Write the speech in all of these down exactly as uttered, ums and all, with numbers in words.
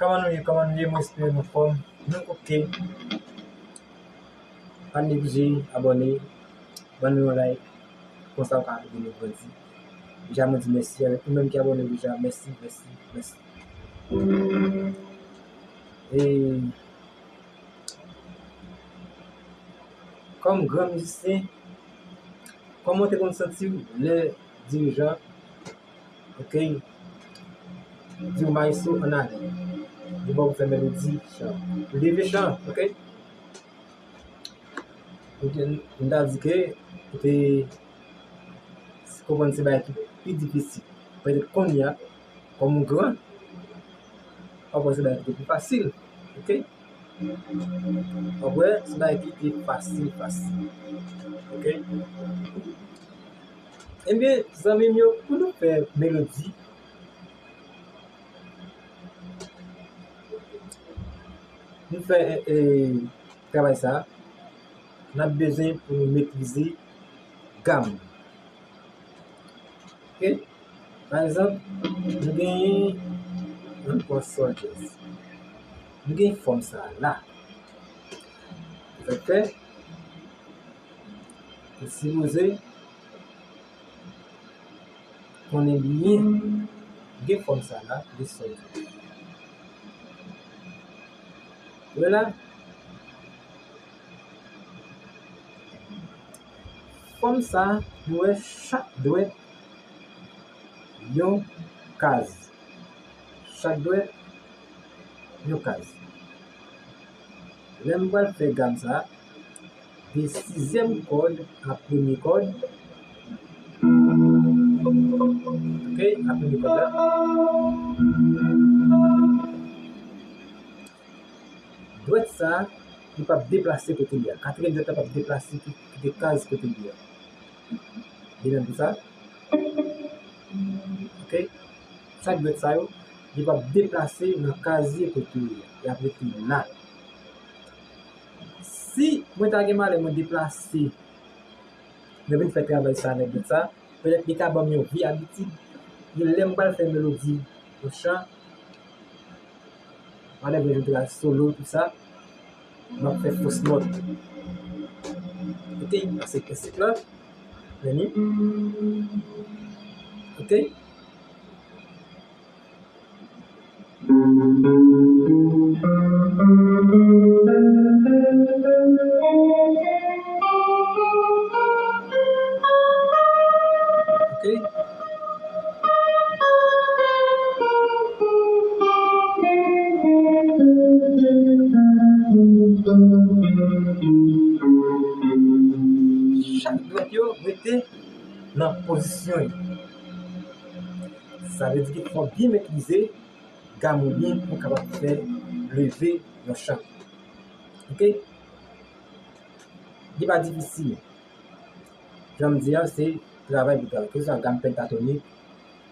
Kòman nou ye? Kòman nou ye? Mwen espere nou fòm. Nou oke. Pa neglije abòne, ban nou yon like. Konsa w ka ede nou grandi. Deja mwen di mèsi avèk ou menm ki abòne deja. Mèsi, mèsi, mèsi. E kòm gran mizisyen, kòman w te konn santi w lè dirijan, oke, di w maestro ann ale, li ba w pou fè melodi chan, ou leve chan, oke? Ou te, m ta di ke ou te konprann se bagay ki pi difisil. Petèt kounye a, kòm ou gran, w ap wè se bagay ki te pi fasil, oke? W ap wè se bagay ki te fasil, fasil, oke? Ebyen, zanmi m yo, pou nou fè melodi, nou fè, e, e, travay sa a, n ap bezwen pou nou metrize gam. Oke? Pa egzanp, nou genyen, ann pran sòl dyaz. Nou gen fòm sa a la. Sa k fè, ou sipoze konnen byen gen fòm sa la, de sòl. Wè la, fòm sa, nou wè chak dwèt yon kaz. Chak dwèt yon kaz. Lè m pral fè gam sa, de sizyèm kòd a premye kòd. Oke, a premye kòd la. Dwèt sa, li p ap deplase kote li a. Katriyèm dwèt la p ap deplase ki, kite kaz kote li a. De menm pou sa. Oke? Chak dwèt sa yo, yo p ap deplase nan kazye kote yo ye. Y ap rete la. Si mwen ta gen malè mwen deplase, mwen vin fè travay sa avèk dwèt sa, petèt li ka ban m yon vye abitid. Gen lè m pral fè melodi, yon chan, whatever, je dirais solo, tout sa, m ap fè fos nòt. Oke, pase prensip la. Vini. Oke. Oke. Chak dwèt yo rete nan pozisyon yo. Sa vle di ke fò w byen metrize gam ou byen pou w kapab fè leve yon chan. Oke? Li pa difisil. Jan m di a, se travay pou travay. Keseswa gam pentatonik,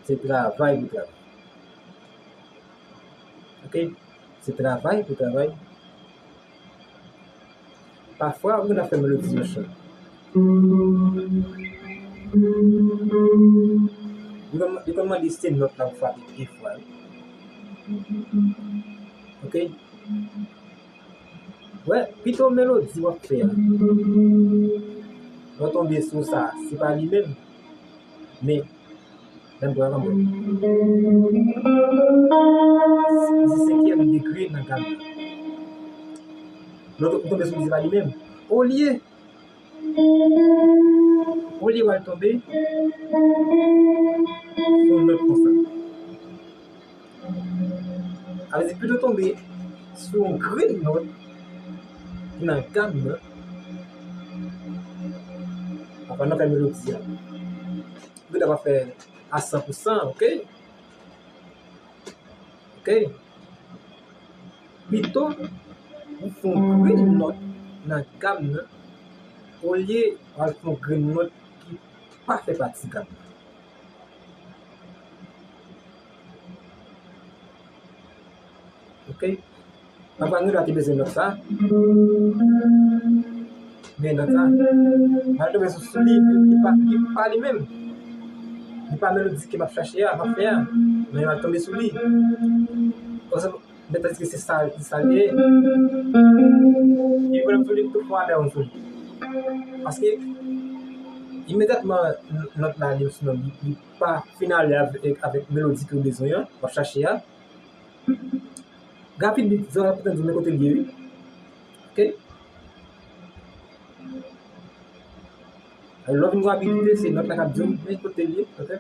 se travay pou travay. Oke? Se travay pou travay. Pafwa, ou konn ap fè melodi yon chan. Li konn, li konn mande se nòt la pou frape de fwa, wi. Oke? Wè, pito melodi w ap fè a. Lè w tonbe sou sa, se pa li menm. Men, menm pran kanmenm. Se senkyèm degre nan gam nan. Lòt ou tonbe sou li, se pa li menm. Olye, olye w al tonbe sou yon nòt konsa. Sa vle di, pito tonbe sou yon grenn nòt ki nan gam nan, apa n ap fè melodi a. Ou gentan pa fè a san pou san, oke? Oke? Pito ou fè yon grenn nòt nan gam nan, olye w al fè yon grenn nòt ki pa fè pati gam nan. Oke? Papa Nèg la te bezwen nòt sa. Men nòt sa, m al tonbe sou, sou li, li pa, li pa li menm. Li pa melodi ke m ap chache a, m ap fè a. Men m al tonbe sou li. Konsa, men tandiske se sa, se sa li ye. Li pran sou li, tout fwa avè yon sou li. Paske, imedyatman, nòt la, li, li, li pa fin ale avèk, avèk melodi ke w bezwen an, w ap chache a. Rapid, zò ap di men kote l ye, wi. Oke? Lè w vin rapidite, se nòt la k ap di w men kote l ye, oke?